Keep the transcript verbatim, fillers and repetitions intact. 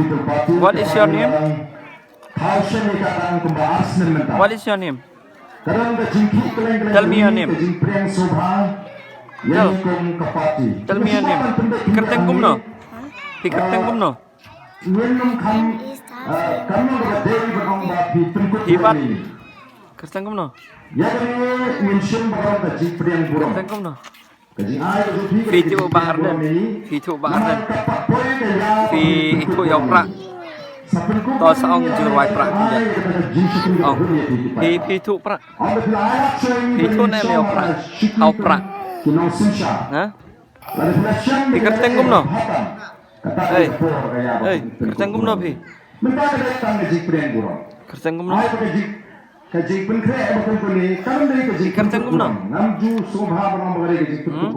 What is your name? What is your name? Tell me your name. Tell. Tell me your name. Kyrteng kumno? Phi kyrteng kumno? Phi bat. Kyrteng kumno? Kyrteng kumno? Phi ithuh Bah Ardent. Phi ithuh Bah Ardent. Phi ithuh ïa u Prah. To sa ong jur wai Prah kumne. Ong. Phi, phi ithuh Prah. Phi ithuh ne em ïa u Prah? Ïa u Prah. Ha? Phi kyrteng kumno? Hei. Hei, kyrteng kumno phi? Kyrteng kumno? Phi kyrteng kumno? Hmm?